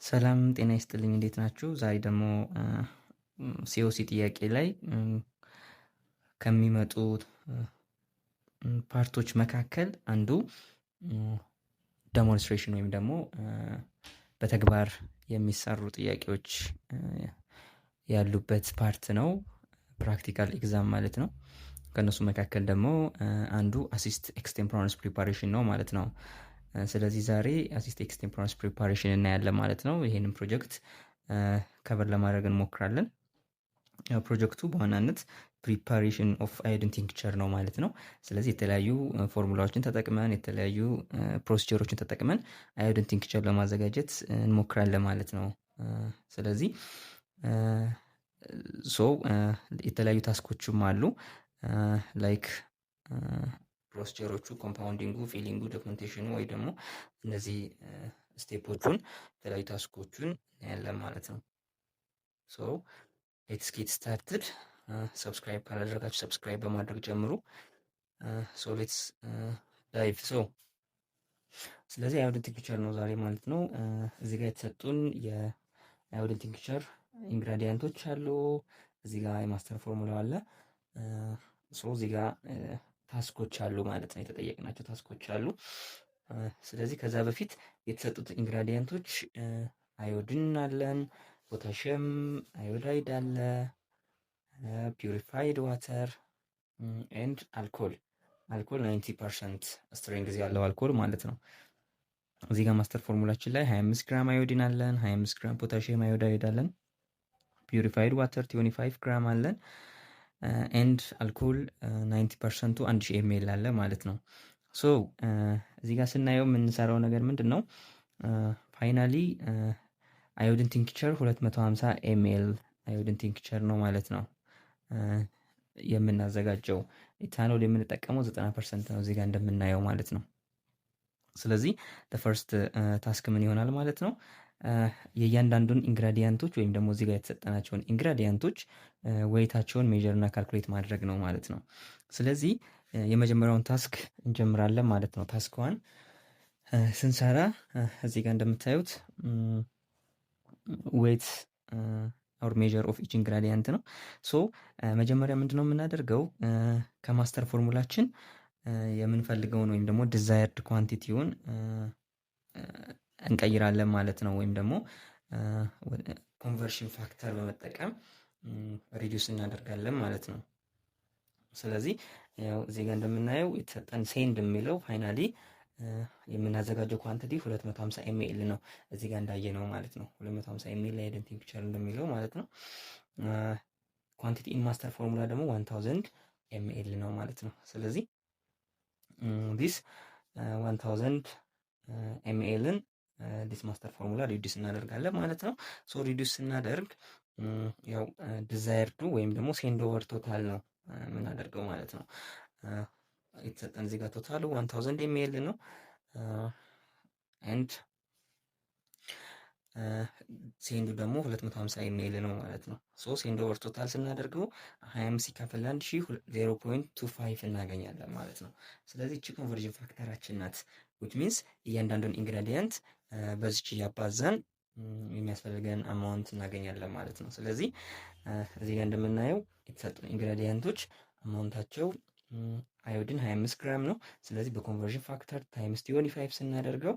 ሰላም ጤና ይስጥልኝ፣ እንዴት ናችሁ? ዛሬ ደግሞ COC ጥያቄ ላይ ከሚመጡ part ኦች መካከል አንዱ demonstration ወይም ደግሞ በተግባር የሚሰሩ ጥያቄዎች ያሉበት part ነው። Practical exam ማለት ነው። ከእነሱ መካከል ደግሞ አንዱ assist extemporaneous preparation ነው ማለት ነው። ስለዚህ ዛሬ assist extemporaneous preparation እናያለን ማለት ነው። ይሄንን ፕሮጀክት cover ለማድረግ እንሞክራለን። ፕሮጀክቱ በዋናነት preparation of iodine tincture ነው ማለት ነው። ስለዚህ የተለያዩ ፎርሙላዎችን ተጠቅመን፣ የተለያዩ procedure ኦችን ተጠቅመን iodine tincture ለማዘጋጀት እንሞክራለን ማለት ነው። ስለዚህ so የተለያዩ task ኦችም አሉ፣ like procedure ኦቹ፣ compounding ኡ፣ filling ኡ፣ documentation ኑ ወይ ደግሞ እነዚህ step ኦቹን፣ የተለያዩ task ኦቹን እናያለን ማለት ነው። So let's get started። Subscribe ካላደረጋችሁ subscribe በማድረግ ጀምሩ። So let's dive። So ስለዚህ iodine tincture ነው ዛሬ ማለት ነው። እዚህ ጋር የተሰጡን የ iodine tincture ingredient ኦች አሉ። እዚህ ጋር የ master formula አለ። So እዚህ ጋር task ኦች አሉ ማለት ነው። የተጠየቅናቸው task ኦች አሉ። ስለዚህ ከዛ በፊት የተሰጡት ingredient ኦች iodine አለን፣ potassium iodide አለ፣ purified water and alcohol። Alcohol 90% strength ያለው አልኮል ማለት ነው። እዚህ ጋር master formula ችን ላይ 25 ግራም አዮዲን አለን፣ 25 ግራም potassium iodide አለን፣ purified water 25 ግራም አለን and alcohol 90% ኡ 1000 ml አለ ማለት ነው። So እዚህ ጋር ስናየው የምንሰራው ነገር ምንድን ነው? Finally iodine tincture 250 ml iodine tincture ነው ማለት ነው የምናዘጋጀው። ኢታኖል የምንጠቀመው 90% ነው እዚህ ጋር እንደምናየው ማለት ነው። ስለዚህ first task ምን ይሆናል ማለት ነው? የእያንዳንዱን ingredient ኦች ወይም ደግሞ እዚህ ጋር የተሰጠናቸውን ingredient ኦች weight ኣቸውን measure እና calculate ማድረግ ነው ማለት ነው። ስለዚህ የመጀመሪያውን task እንጀምራለን ማለት ነው። Task one ስንሰራ እዚህ ጋር እንደምታዩት weight or measure of each ingredient ነው። So መጀመሪያ ምንድነው የምናደርገው? ከ master formula ችን የምንፈልገውን ወይም ደግሞ desired quantity ውን እንቀይራለን ማለት ነው። ወይም ደግሞ conversion factor በመጠቀም reduce እናደርጋለን ማለት ነው። ስለዚህ ያው እዚህ ጋር እንደምናየው የተሰጠን send የሚለው finally የምናዘጋጀው quantity 250 ml ነው። እዚህ ጋር እንዳየነው ማለት ነው። 250 ml iodine tincture እንደሚለው ማለት ነው። Quantity in master formula ደግሞ 1000 ml ነው ማለት ነው። ስለዚህ this 1000 ml ን this master formula reduce እናደርጋለን ማለት ነው። So reduce ስናደርግ ያው desired ኡ ወይም ደግሞ send over total ነው የምናደርገው ማለት ነው። የተሰጠን እዚህ ጋር total ኡ 1000 ml ነው and send ኡ ደግሞ 250 ml ነው ማለት ነው። So send over total ስናደርገው 25 ሲካፈል ለ1000 0.25 እናገኛለን ማለት ነው። ስለዚህ እቺ conversion factor ኣችን ናት፣ which means እያንዳንዱን ingredient በዚች እያባዛን የሚያስፈልገን amount እናገኛለን ማለት ነው። ስለዚህ እዚህ ጋር እንደምናየው የተሰጡን ingredient ኦች amount ኣቸው አዮዲን 25 ግራም ነው። ስለዚህ በ conversion factor times 25 ስናደርገው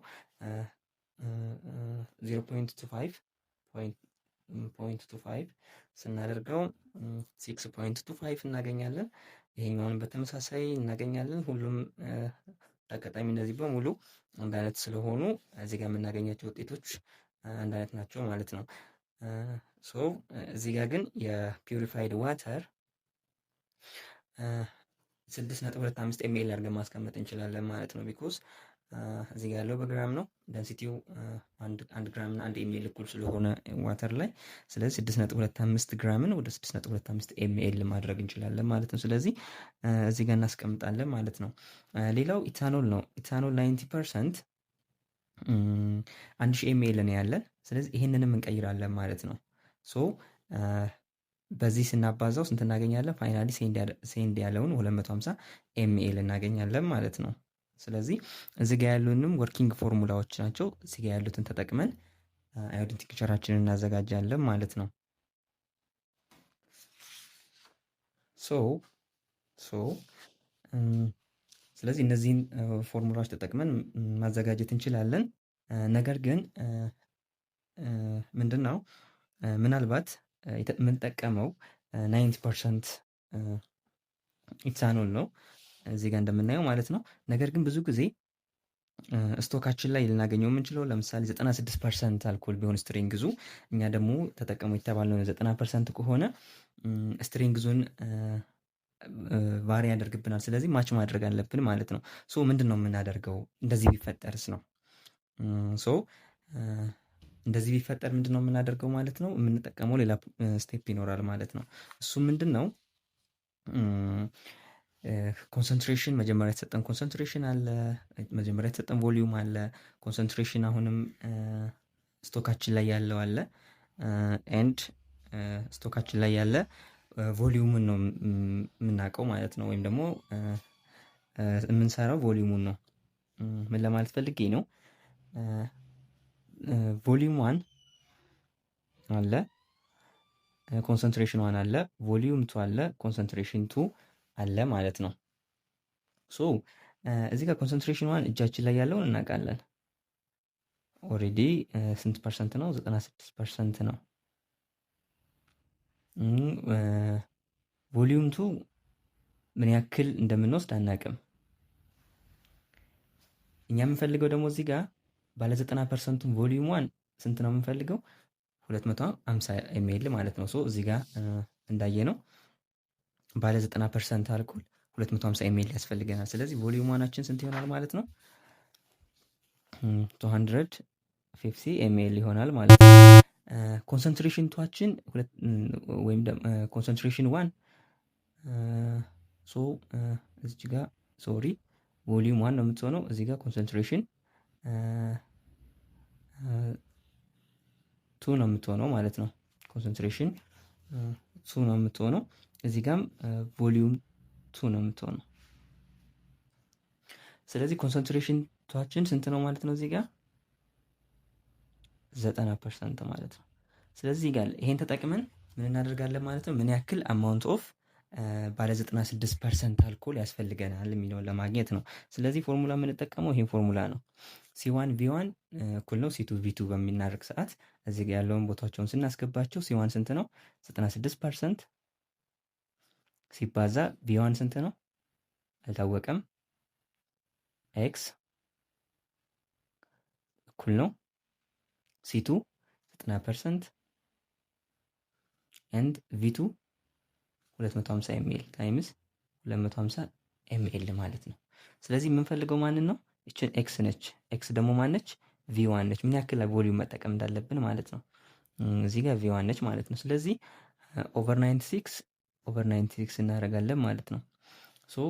0.25 0.25 ስናደርገው 6.25 እናገኛለን። ይሄኛውን በተመሳሳይ እናገኛለን። ሁሉም አጋጣሚ እነዚህ በሙሉ አንድ አይነት ስለሆኑ እዚህ ጋር የምናገኛቸው ውጤቶች አንድ አይነት ናቸው ማለት ነው። So እዚህ ጋር ግን የ purified water 6.25 ml አድርገን ማስቀመጥ እንችላለን ማለት ነው። Because እዚህ ጋር ያለው በግራም ነው። Density ው 1 ግራም እና 1 ml እኩል ስለሆነ water ላይ፣ ስለዚህ 6.25 ግራምን ወደ 6.25 ml ማድረግ እንችላለን ማለት ነው። ስለዚህ እዚህ ጋር እናስቀምጣለን ማለት ነው። ሌላው ኢታኖል ነው። ኢታኖል 90% 1000 ml ነው ያለን። ስለዚህ ይሄንንም እንቀይራለን ማለት ነው። So በዚህ ስናባዛው ስንት እናገኛለን? Finally send ያለውን 250 ml እናገኛለን ማለት ነው። ስለዚህ እዚህ ጋር ያሉንም working formula ዎች ናቸው። እዚህ ጋር ያሉትን ተጠቅመን iodine tincture ኣችንን እናዘጋጃለን ማለት ነው። So so ስለዚህ እነዚህን ፎርሙላዎች ተጠቅመን ማዘጋጀት እንችላለን። ነገር ግን ምንድን ነው ምናልባት የምንጠቀመው 90% ኢታኖል ነው እዚህ ጋር እንደምናየው ማለት ነው። ነገር ግን ብዙ ጊዜ stock ኣችን ላይ ልናገኘው የምንችለው ለምሳሌ 96% አልኮል ቢሆን strength ኡ እኛ ደግሞ ተጠቀሙ የተባልነው 90% ከሆነ strength ኡን vary ያደርግብናል። ስለዚህ match ማድረግ አለብን ማለት ነው። So ምንድን ነው የምናደርገው? እንደዚህ ቢፈጠርስ ነው። So እንደዚህ ቢፈጠር ምንድን ነው የምናደርገው ማለት ነው? የምንጠቀመው ሌላ step ይኖራል ማለት ነው። እሱ ምንድን ነው? Concentration መጀመሪያ የተሰጠን concentration አለ፣ መጀመሪያ የተሰጠን volume አለ፣ concentration አሁንም stock ኣችን ላይ ያለው አለ፣ and stock ኣችን ላይ ያለ volume ን ነው የምናውቀው ማለት ነው። ወይም ደግሞ የምንሰራው volume ኡን ነው። ምን ለማለት ፈልጌ ነው? Volume one አለ፣ concentration one አለ፣ volume two አለ፣ concentration two አለ ማለት ነው። So እዚህ ጋር concentration one እጃችን ላይ ያለውን እናውቃለን። Already ስንት percent ነው? 96% ነው። Volume two ምን ያክል እንደምንወስድ አናውቅም። እኛ የምንፈልገው ደግሞ እዚህ ጋር ባለ 90% ኡን volume one ስንት ነው የምንፈልገው? 250 ml ማለት ነው። So እዚህ ጋር እንዳየነው ባለ 90% አልኮል 250 ml ያስፈልገናል። ስለዚህ volume one ኣችን ስንት ይሆናል ማለት ነው? 250 ml ይሆናል ማለት ነው። Concentration two ኣችን ወይም concentration one so እዚች ጋር sorry volume one ነው የምትሆነው። እዚህ ጋር concentration two ነው የምትሆነው ማለት ነው። Concentration two ነው የምትሆነው። እዚህ ጋም volume two ነው የምትሆነው። ስለዚህ concentration two ኣችን ስንት ነው ማለት ነው? እዚህ ጋር 90% ማለት ነው። ስለዚህ ጋር ይሄን ተጠቅመን ምን እናደርጋለን ማለት ነው? ምን ያክል amount of ባለ 96% አልኮል ያስፈልገናል የሚለውን ለማግኘት ነው። ስለዚህ ፎርሙላ የምንጠቀመው ይሄን ፎርሙላ ነው። C one V one እኩል ነው C two V two በሚናደርግ ሰዓት እዚህ ጋር ያለውን ቦታቸውን ስናስገባቸው C one ስንት ነው? 96% ሲባዛ V one ስንት ነው? አልታወቀም። X እኩል ነው C two 90% and V two 250 ml times 250 ml ማለት ነው። ስለዚህ የምንፈልገው ማንን ነው? ይችን X ነች። X ደግሞ ማነች? V one ነች። ምን ያክል volume መጠቀም እንዳለብን ማለት ነው። እዚህ ጋር V one ነች ማለት ነው። ስለዚህ over 96 over 96 እናደርጋለን ማለት ነው። So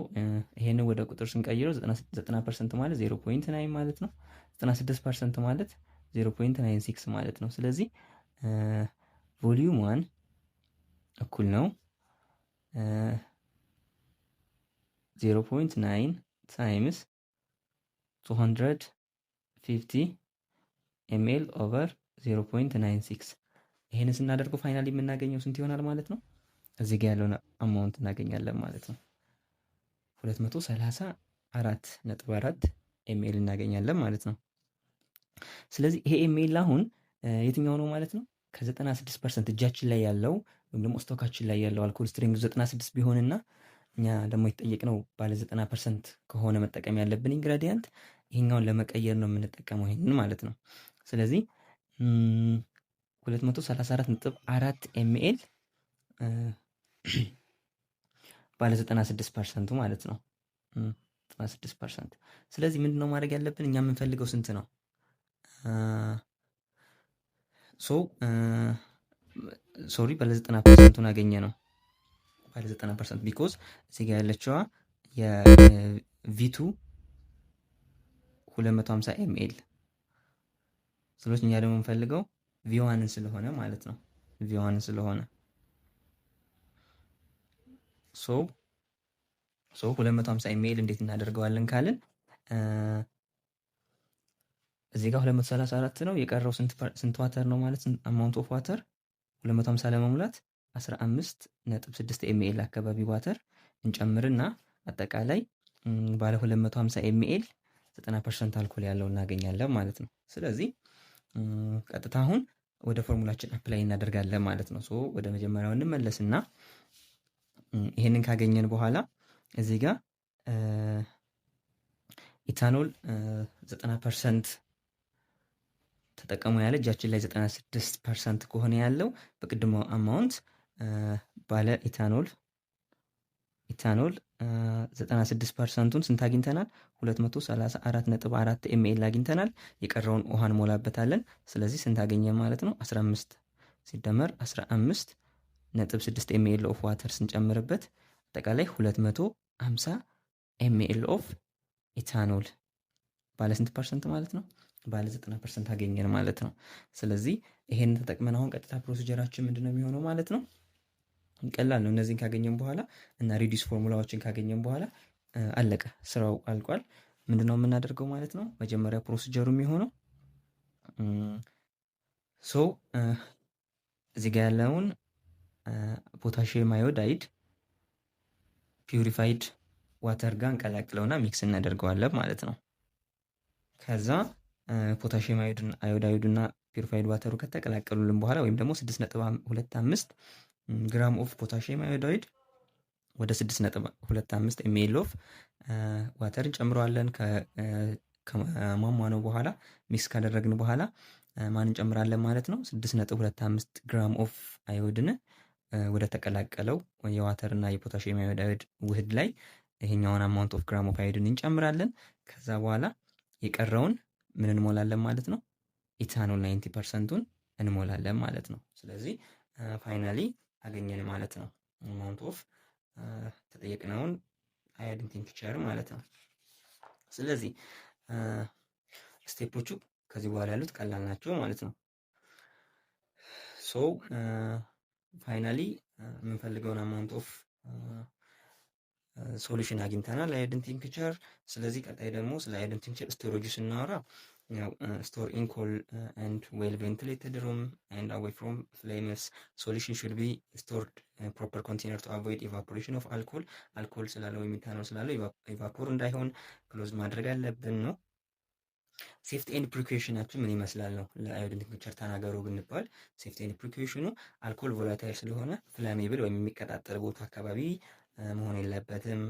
ይሄንን ወደ ቁጥር ስንቀይረው 90% ማለት 0.9 ማለት ነው። 96% ማለት 0.96 ማለት ነው። ስለዚህ volume one እኩል ነው 0.9 times 250 ml over 0.96። ይሄንን ስናደርገው finally የምናገኘው ስንት ይሆናል ማለት ነው? እዚህ ጋር ያለውን amount እናገኛለን ማለት ነው። 234.4 ml እናገኛለን ማለት ነው። ስለዚህ ይሄ ml አሁን የትኛው ነው ማለት ነው? ከ96% እጃችን ላይ ያለው ወይም ደግሞ stock ኣችን ላይ ያለው አልኮል strength 96 ቢሆንና እኛ ደግሞ የተጠየቅነው ባለ 90% ከሆነ መጠቀም ያለብን ingredient ይሄኛውን ለመቀየር ነው የምንጠቀመው ይሄንን ማለት ነው። ስለዚህ 234.4 ml ባለ 96% ማለት ነው። 96%። ስለዚህ ምንድነው ማድረግ ያለብን? እኛ የምንፈልገው ስንት ነው? So sorry ባለ 90% አገኘነው። ባለ 90% because እዚህ ጋር ያለችዋ የ V two 250 ml ስለዚህ እኛ ደግሞ የምንፈልገው V one ን ስለሆነ ማለት ነው። V one ን ስለሆነ so so 250 ml እንዴት እናደርገዋለን ካልን እዚህ ጋር 234 ነው። የቀረው ስንት water ነው ማለት amount of water 250 ለመሙላት 15.6 ml አካባቢ water እንጨምርና አጠቃላይ ባለ 250 ml 90% አልኮል ያለው እናገኛለን ማለት ነው። ስለዚህ ቀጥታ አሁን ወደ formula ችን apply እናደርጋለን ማለት ነው። So ወደ መጀመሪያው እንመለስና ይሄንን ካገኘን በኋላ እዚህ ጋር ኢታኖል 90% ተጠቀሙ ያለ እጃችን ላይ 96% ከሆነ ያለው በቅድሞ amount ባለ ኢታኖል 96%ቱን ስንት አግኝተናል? 234.4 ml አግኝተናል። የቀረውን ውሃ እንሞላበታለን። ስለዚህ ስንት አገኘን ማለት ነው? 15 ሲደመር 15.6 ml of water ስንጨምርበት አጠቃላይ 250 ml of ethanol ባለ ስንት percent ማለት ነው? ባለ 90% አገኘን ማለት ነው። ስለዚህ ይሄንን ተጠቅመን አሁን ቀጥታ procedure ኣችን ምንድነው የሚሆነው ማለት ነው? ቀላል ነው። እነዚህን ካገኘን በኋላ እና reduce formula ዎችን ካገኘን በኋላ አለቀ፣ ስራው አልቋል። ምንድነው የምናደርገው ማለት ነው? መጀመሪያ procedure ኡ የሚሆነው so እዚህ ጋር ያለውን potassium iodide purified water ጋር እንቀላቅለውና mix እናደርገዋለን ማለት ነው። ከዛ potassium iodide ኡና purified water ኡ ከተቀላቀሉልን በኋላ ወይም ደግሞ 6.25 gram of potassium iodide ወደ 6.25 ml of water እንጨምረዋለን። ከሟሟነው በኋላ mix ካደረግን በኋላ ማን እንጨምራለን ማለት ነው? 6.25 gram of iodine ወደ ተቀላቀለው የ water እና የ potassium iodide ውህድ ላይ ይሄኛውን amount of gram of iodine እንጨምራለን። ከዛ በኋላ የቀረውን ምን እንሞላለን ማለት ነው? ኢታኖል 90%ቱን እንሞላለን ማለት ነው። ስለዚህ finally አገኘን ማለት ነው amount of ተጠየቅነውን iodine tincture ማለት ነው። ስለዚህ step ኦቹ ከዚህ በኋላ ያሉት ቀላል ናቸው ማለት ነው። So finally የምንፈልገውን amount of solution አግኝተናል iodine tincture። ስለዚህ ቀጣይ ደግሞ ስለ iodine tincture storage ኡ ስናወራ ያው store in cool and well ventilated room and away from flames. Solution should be stored proper container to avoid evaporation of alcohol. አልኮል ስላለው ወይም ኢታኖል ስላለው evapor እንዳይሆን close ማድረግ አለብን ነው። Safety and precaution ኣችን ምን ይመስላል ነው። ለ iodine tincture ተናገሩ ብንባል safety and precaution ኑ alcohol volatile ስለሆነ flammable ወይም የሚቀጣጠል ቦታ አካባቢ መሆን የለበትም።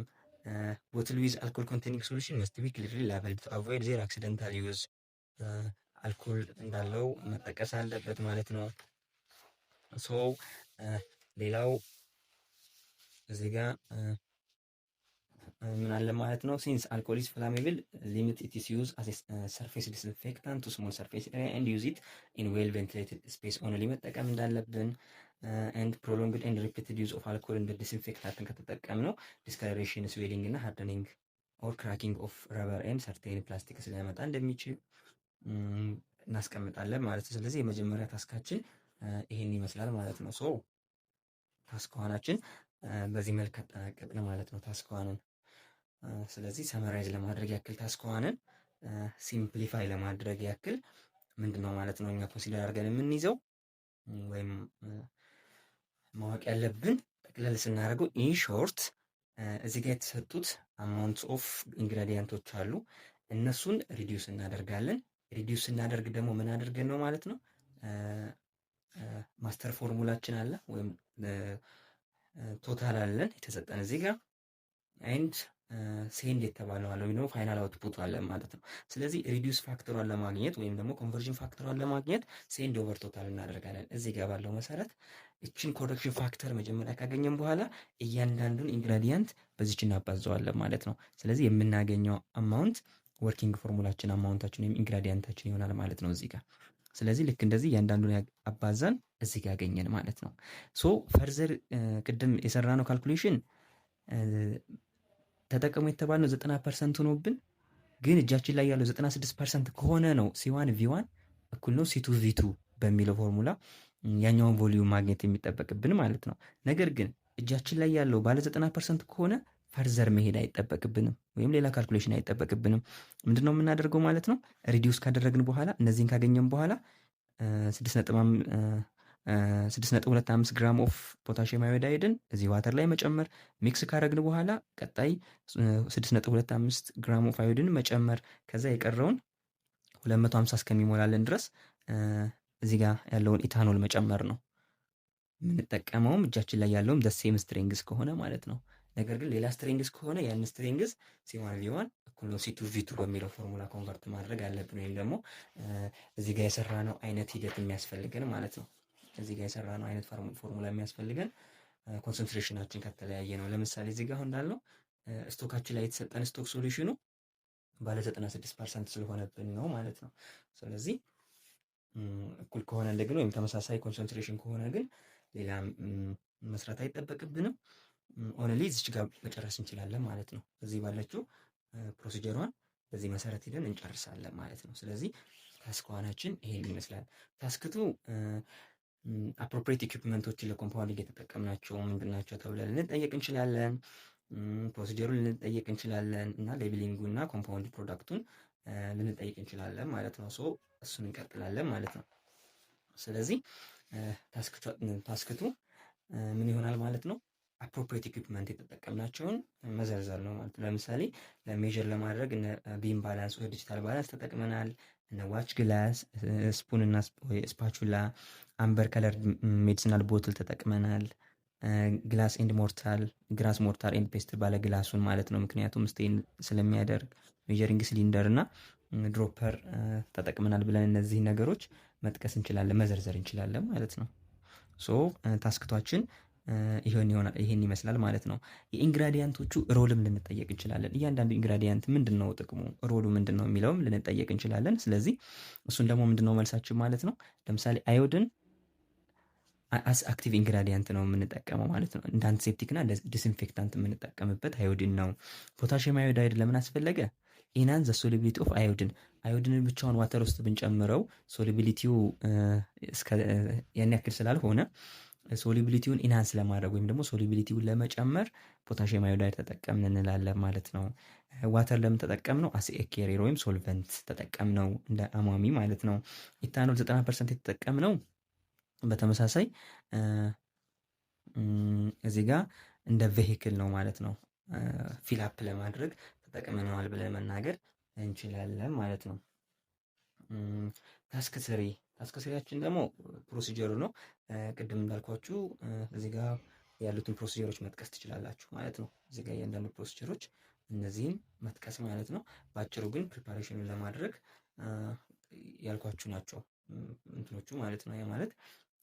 Bottle with alcohol containing solution must be clearly labeled to avoid their accidental use. አልኮል እንዳለው መጠቀስ አለበት ማለት ነው። So ሌላው እዚህ ጋር ምን አለ ማለት ነው? Since alcohol is flammable, limit its use as surface disinfectant to small surface area and use it in well ventilated space only መጠቀም እንዳለብን and prolonged and repeated use of alcohol እንደ disinfectant ን ከተጠቀምነው discoloration, swelling እና hardening or cracking of rubber and certain plastics ሊያመጣ እንደሚችል እናስቀምጣለን ማለት ነው። ስለዚህ የመጀመሪያ task ኣችን ይሄን ይመስላል ማለት ነው። So task one ኣችን በዚህ መልክ አጠናቀቅን ማለት ነው task one ን። ስለዚህ summarize ለማድረግ ያክል task one ን simplify ለማድረግ ያክል ምንድን ነው ማለት ነው እኛ consider አድርገን የምንይዘው ወይም ማወቅ ያለብን ጠቅለል ስናደርገው in short እዚህ ጋር የተሰጡት amount of ingredient ኦች አሉ። እነሱን reduce እናደርጋለን። Reduce ስናደርግ ደግሞ ምን አድርገን ነው ማለት ነው master formula ኣችን አለ ወይም total አለን የተሰጠን እዚህ ጋር and send የተባለው አለ ወይም ደግሞ final output አለ ማለት ነው። ስለዚህ reduce factor ሯን ለማግኘት ወይም ደግሞ conversion factor ሯን ለማግኘት send over total እናደርጋለን። እዚህ ጋር ባለው መሰረት እችን correction factor መጀመሪያ ካገኘን በኋላ እያንዳንዱን ingredient በዚች እናባዘዋለን ማለት ነው። ስለዚህ የምናገኘው amount working formula ኣችን amount ኣችን ወይም ingredient ኣችን ይሆናል ማለት ነው እዚህ ጋር። ስለዚህ ልክ እንደዚህ እያንዳንዱን አባዛን እዚህ ጋር ያገኘን ማለት ነው። So further ቅድም የሰራነው calculation ተጠቀሙ የተባልነው 90% ሆኖብን ግን እጃችን ላይ ያለው 96% ከሆነ ነው C1 V1 እኩል ነው C2 V2 በሚለው ፎርሙላ ያኛውን volume ማግኘት የሚጠበቅብን ማለት ነው። ነገር ግን እጃችን ላይ ያለው ባለ 90% ከሆነ Further መሄድ አይጠበቅብንም ወይም ሌላ calculation አይጠበቅብንም። ምንድነው የምናደርገው ማለት ነው? Reduce ካደረግን በኋላ፣ እነዚህን ካገኘን በኋላ 6.25 gram of potassium iodide ን እዚህ water ላይ መጨመር፣ mix ካደረግን በኋላ ቀጣይ 6.25 gram of iodine መጨመር፣ ከዛ የቀረውን 250 እስከሚሞላልን ድረስ እዚህ ጋር ያለውን ኢታኖል መጨመር ነው። የምንጠቀመውም እጃችን ላይ ያለውም the same strength ከሆነ ማለት ነው። ነገር ግን ሌላ strength ከሆነ ያን strength C1 V1 እኩል ነው C2 V2 በሚለው formula convert ማድረግ አለብን። ወይም ደግሞ እዚህ ጋር የሰራነው አይነት ሂደት የሚያስፈልገን ማለት ነው። እዚህ ጋር የሰራነው አይነት ፎርሙላ የሚያስፈልገን concentration ኣችን ከተለያየ ነው። ለምሳሌ እዚህ ጋር አሁን እንዳልነው stock ኣችን ላይ የተሰጠን stock solution ኑ ባለ 96% ስለሆነብን ነው ማለት ነው። ስለዚህ እኩል ከሆነ ግን ወይም ተመሳሳይ concentration ከሆነ ግን ሌላ መስራት አይጠበቅብንም። Only እዚች ጋር መጨረስ እንችላለን ማለት ነው። እዚህ ባለችው procedure ሯን በዚህ መሰረት ሄደን እንጨርሳለን ማለት ነው። ስለዚህ task one ኣችን ይሄን ይመስላል። Task two appropriate equipment ኦችን ለ compounding የተጠቀምናቸው ምንድን ናቸው ተብለን ልንጠየቅ እንችላለን። Procedure ሩን ልንጠየቅ እንችላለን እና labeling ኡ እና compound product ኡን ልንጠየቅ እንችላለን ማለት ነው። So እሱን እንቀጥላለን ማለት ነው። ስለዚህ task two ምን ይሆናል ማለት ነው? Appropriate equipment የተጠቀምናቸውን መዘርዘር ነው ማለት ነው። ለምሳሌ ለ measure ለማድረግ እነ beam balance ወይ digital balance ተጠቅመናል። እነ watch glass፣ spoon እና spatula፣ amber color medicinal bottle ተጠቅመናል። Glass and mortar፣ glass mortar and pestle ባለ glass ኡን ማለት ነው። ምክንያቱም stain ስለሚያደርግ measuring cylinder እና dropper ተጠቅመናል ብለን እነዚህ ነገሮች መጥቀስ እንችላለን፣ መዘርዘር እንችላለን ማለት ነው። So task two ኣችን ይሄን ይሆናል፣ ይሄን ይመስላል ማለት ነው። የ ingredient ኦቹ role ም ልንጠየቅ እንችላለን። እያንዳንዱ ingredient ምንድን ነው ጥቅሙ፣ role ኡ ምንድን ነው የሚለውም ልንጠየቅ እንችላለን። ስለዚህ እሱን ደግሞ ምንድን ነው መልሳችን ማለት ነው። ለምሳሌ iodine as active ingredient ነው የምንጠቀመው ማለት ነው። እንደ antiseptic እና እንደ disinfectant የምንጠቀምበት አዮዲን ነው። Potassium iodide ለምን አስፈለገ? Enhance the solubility of iodine። Iodine ን ብቻውን water ውስጥ ብንጨምረው solubility ው ያን ያክል ስላልሆነ solubility ውን enhance ለማድረግ ወይም ደግሞ solubility ውን ለመጨመር potassium iodide ተጠቀምን እንላለን ማለት ነው። Water ለምን ተጠቀምነው? As a carrier ወይም solvent ተጠቀምነው፣ እንደ አሟሚ ማለት ነው። ኢታኖል 90% የተጠቀምነው በተመሳሳይ እዚህ ጋር እንደ vehicle ነው ማለት ነው። Fill up ለማድረግ ተጠቅመነዋል ብለን መናገር እንችላለን ማለት ነው። Task three፣ task three ያችን ደግሞ procedure ሩ ነው። ቅድም እንዳልኳችሁ እዚህ ጋር ያሉትን procedure ኦች መጥቀስ ትችላላችሁ ማለት ነው። እዚህ ጋር እያንዳንዱ procedure ኦች እነዚህን መጥቀስ ማለት ነው። በአጭሩ ግን preparation ኑን ለማድረግ ያልኳችሁ ናቸው እንትኖቹ ማለት ነው። ያ ማለት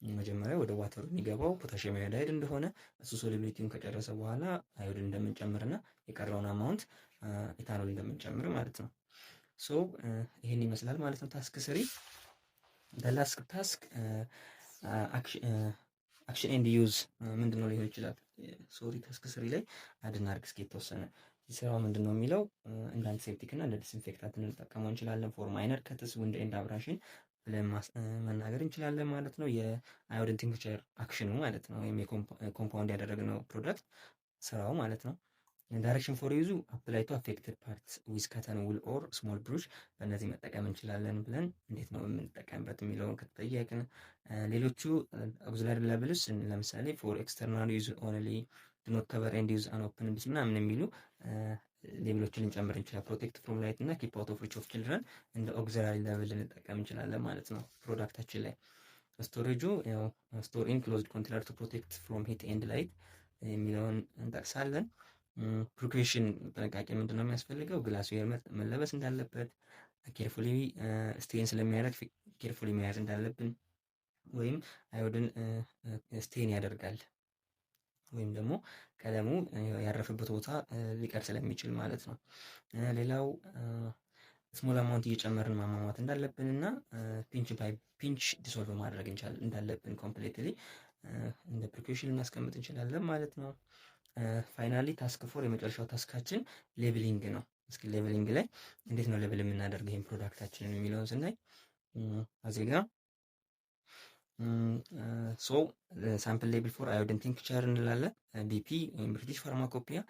መጀመሪያ ወደ water ሩ የሚገባው potassium iodide እንደሆነ፣ እሱ solubility ውን ከጨረሰ በኋላ አዮዲን እንደምንጨምርና የቀረውን amount ethanol እንደምንጨምር ማለት ነው። So ይህን ይመስላል ማለት ነው። Task three፣ last task action and use ምንድን ነው ሊሆን ይችላል። Sorry፣ task three ላይ add እናድርግ እስኪ የተወሰነ። ስራው ምንድን ነው የሚለው እንደ antiseptic እና እንደ disinfectant ልንጠቀመው እንችላለን። For minor cuts፣ wound and abrasion ብለን መናገር እንችላለን ማለት ነው። የ iodine tincture action ኑ ማለት ነው፣ ወይም የ compound ያደረግነው product ስራው ማለት ነው። Direction for use ኡ apply to affected part with cotton wool or small brush፣ በእነዚህ መጠቀም እንችላለን ብለን እንዴት ነው የምንጠቀምበት የሚለውን ከተጠየቅን፣ ሌሎቹ auxiliary labels ለምሳሌ for external use only፣ do not cover and use unopened ምናምን የሚሉ label ኦችን ልንጨምር እንችላለን። Protect from light እና keep out of reach of children እንደ auxiliary label ልንጠቀም እንችላለን ማለት ነው product ኣችን ላይ። Storage ኡ ያው store in closed container to protect from heat and light የሚለውን እንጠቅሳለን። Precaution ጥንቃቄ ምንድን ነው የሚያስፈልገው? Glassware መለበስ እንዳለበት፣ carefully stain ስለሚያደርግ carefully መያዝ እንዳለብን፣ ወይም iodine stain ያደርጋል ወይም ደግሞ ቀለሙ ያረፈበት ቦታ ሊቀር ስለሚችል ማለት ነው። ሌላው small amount እየጨመርን ማሟሟት እንዳለብን እና pinch by pinch dissolve ማድረግ እንዳለብን completely እንደ precaution ልናስቀምጥ እንችላለን ማለት ነው። Finally task four፣ የመጨረሻው task ኣችን labeling ነው። እስኪ labeling ላይ እንዴት ነው label የምናደርገው ይህን product ኣችንን የሚለውን ስናይ እዚህ ጋር so sample label for iodine tincture እንላለን። BP ወይም British Pharmacopoeia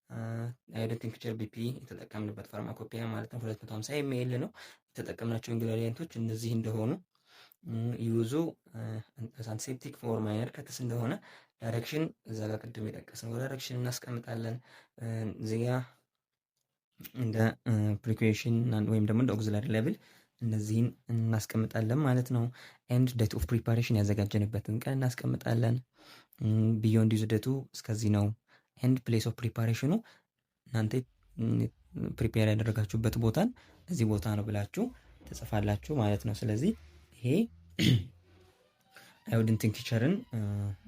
Iodine tincture BP የተጠቀምንበት pharmacopoeia ማለት ነው 250 ml ነው። የተጠቀምናቸው ingredient ኦች እነዚህ እንደሆኑ፣ use ኡ antiseptic for minor cuts እንደሆነ፣ direction እዛ ጋር ቅድም የጠቀስነው direction እናስቀምጣለን። እዚህ ጋ እንደ precaution ወይም ደግሞ እንደ auxiliary label እነዚህን እናስቀምጣለን ማለት ነው። And date of preparation ያዘጋጀንበትን ቀን እናስቀምጣለን። Beyond use date ኡ እስከዚህ ነው። And place of preparation ኑ እናንተ prepare ያደረጋችሁበት ቦታን እዚህ ቦታ ነው ብላችሁ ትጽፋላችሁ ማለት ነው። ስለዚህ ይሄ iodine tincture ን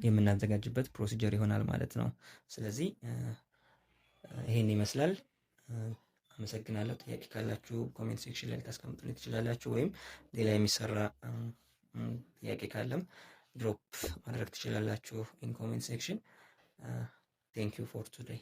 የምናዘጋጅበት procedure ይሆናል ማለት ነው። ስለዚህ ይሄን ይመስላል። አመሰግናለሁ። ጥያቄ ካላችሁ comment section ላይ ልታስቀምጡልኝ ትችላላችሁ፣ ወይም ሌላ የሚሰራ ጥያቄ ካለም drop ማድረግ ትችላላችሁ in comment section። Thank you for today.